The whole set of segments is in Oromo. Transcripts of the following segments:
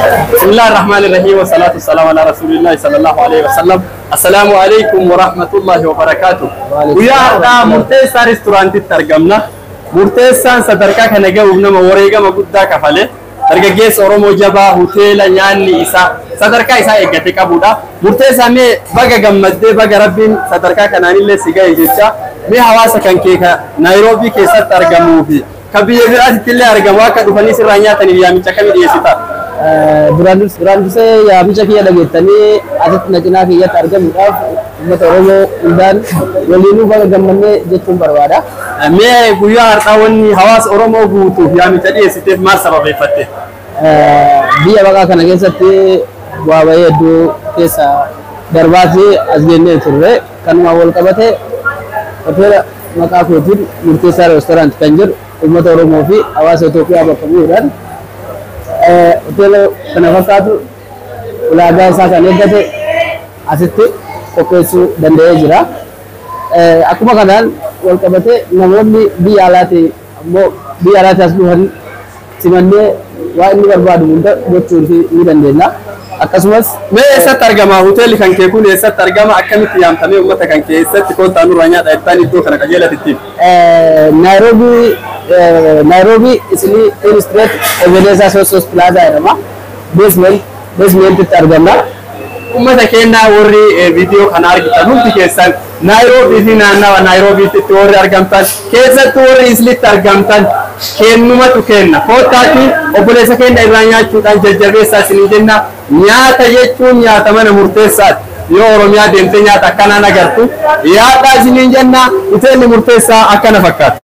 بسم الله الرحمن الرحيم والصلاة والسلام على رسول الله صلى الله عليه وسلم. السلام عليكم ورحمة الله وبركاته. Guyyaa har'aa Murteessaa restaurantitti argamna. Murteessaan sadarkaa kana gahuuf nama wareegama guddaa kafale. Dargaggeessa Oromoo jabaa hoteela nyaanni isaa sadarkaa isaa eeggate qabudha. Murteessaa, mee baga gammaddee, baga Rabbiin sadarkaa kanaanillee si gahe jecha, mee hawaasa kan kee ka Naayiroobii keessatti argamuu fi kan biyya biraatitti illee argamu akka dhufanii sirraa nyaataniif yaamicha akkamii dhiyeessita? Duraan dursee yaamicha kiyya dhageettanii asitti na cinaa kiyyatti argamuudhaaf uummata Oromoo hundaan waliinuu baga gammannee jechuun barbaada. Mee guyyaa har'aa wanni hawaasa Oromoo guutuuf yaamicha dhiyeessiteef maal sababeeffatte? Biyya baqaa kana keessatti bu'aa bahii hedduu keessa darbaatii as geennee turre. Kanuma wal qabate hoteela maqaa kootiin Murteessaa Restaurant kan jedhu uummata Oromoo fi hawaasa Itoophiyaa bakka bu'uudhaan hoteela kana fakkaatu ulaagaa isaa kan eeggate asitti qopheessuu danda'ee jira. Akkuma kanaan wal qabatee namoonni biyya alaatii ammoo biyya alaatii as dhufan simannee waa inni barbaadu hunda gochuu ni dandeenya. Akkasumas Mee eessatti argama hoteelli kan kee kun? Eessatti argama? Akkamitti yaamtamee uummata kan kee eessatti koottaa nurraa nyaadha jettaan iddoo kana qajeelatti ittiin? Naayiroobii Islii Ten Street, Ebenezer Sosos Plaza jedhama. Basementitti argamna. Uummata keenyaa warri viidiyoo kana argitan hundi keessan, Naayiroobii fi naannawa Naayiroobiitti warri argamtan, keessattuu warri Islitti argamtan, kennumatu kenna. Koottaatti obboleessa keenya irraa nyaachuudhaan jajjabeessaa isinii jenna. Nyaata jechuun nyaata mana Murteessaati. Yoo Oromiyaa deemtee nyaata akkanaan agartu yaadhaa isiniin jenna. Hoteelli Murteessaa akkana fakkaata.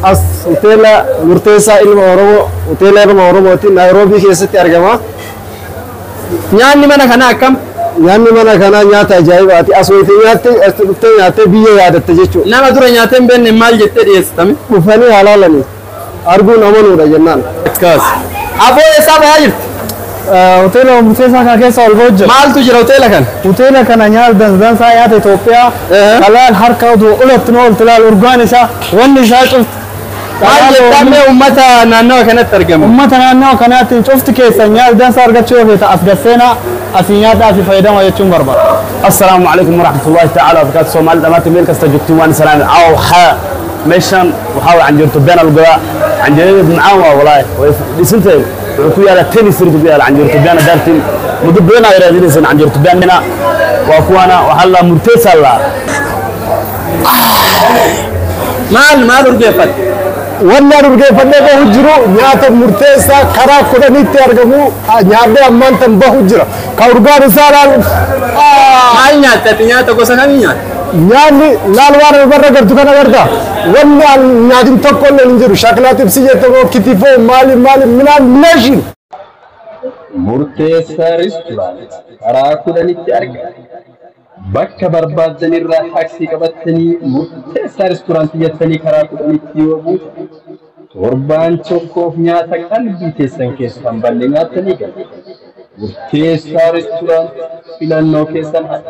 As hoteela Murteessaa ilma Oromoo, hoteela ilma Oromooti, Naayiroobii keessatti argama. Nyaanni mana kanaa akkam? Nyaanni mana kanaa nyaata ajaa'ibaati. As wayitee nyaatte, as dhuftee nyaattee biyya yaadatte jechuudha. Nama dura nyaatee hin beekne maal jettee dhiyeessitame? Dhufanii halaalanii arguun amanuudha jennaan. Akkas. Aboo, eessaa bahaa jirti? Hoteela Murteessaa kana keessa ol ba'u jira. Maaltu jira hoteela kana? Hoteela kana nyaata dansaa, nyaata Itoophiyaa kalaal harka utuu olatti nu ooltu laal, urgaan isaa, wanni isaa cufti. Maal jettaa mee uummata naannawa kanatti argamu? Uummata naannawa kanaatti cufti keessa nyaata dansaa argachuu yoo feeta as gasseenaa, asii nyaata asii fayyadama jechuun barbaada. السلام عليكم ورحمة الله تعالى وبركاته. Soomaali dhamaantiin meel kasta joogtiin waan salaam. Caawa waxaa meeshan waxaa waa canjeerto been algodaa, canjeerada macaan waa walaahi, way dhisantahay. Wuxuu ku yaalaa Tenny Street ku yaala canjeerto been daartiin. Muddo badan ay raadinaysaan canjeerto beenina, waa kuwana, waxaa la Murteessa la Maal maal urgeeffatte? Wanni ani urgeeffadhee bahu jiru nyaata Murteessaa karaa 10tti argamu nyaadhee ammaan tan bahu jira. Ka urgaan isaa laal. Maal nyaatte ati? Nyaata gosa kamii nyaatte? Nyaanni laal, waan barra gartu kana garta. Wanni ani nyaatin tokko illee hin jiru. Shaklaa xibsii jettamoo, kitifoo, maali maali minaan meeshin. Murteessaa Restaurant karaa 10tti argama. Bakka barbaaddan irraa taaksii qabattanii Murteessaa Restaurant jettanii karaa 10tti yoo buutan, torbaan tokkoof nyaata qalbii teessan keessa hin balle nyaattanii galu. Murteessaa Restaurant filannoo keessan haa.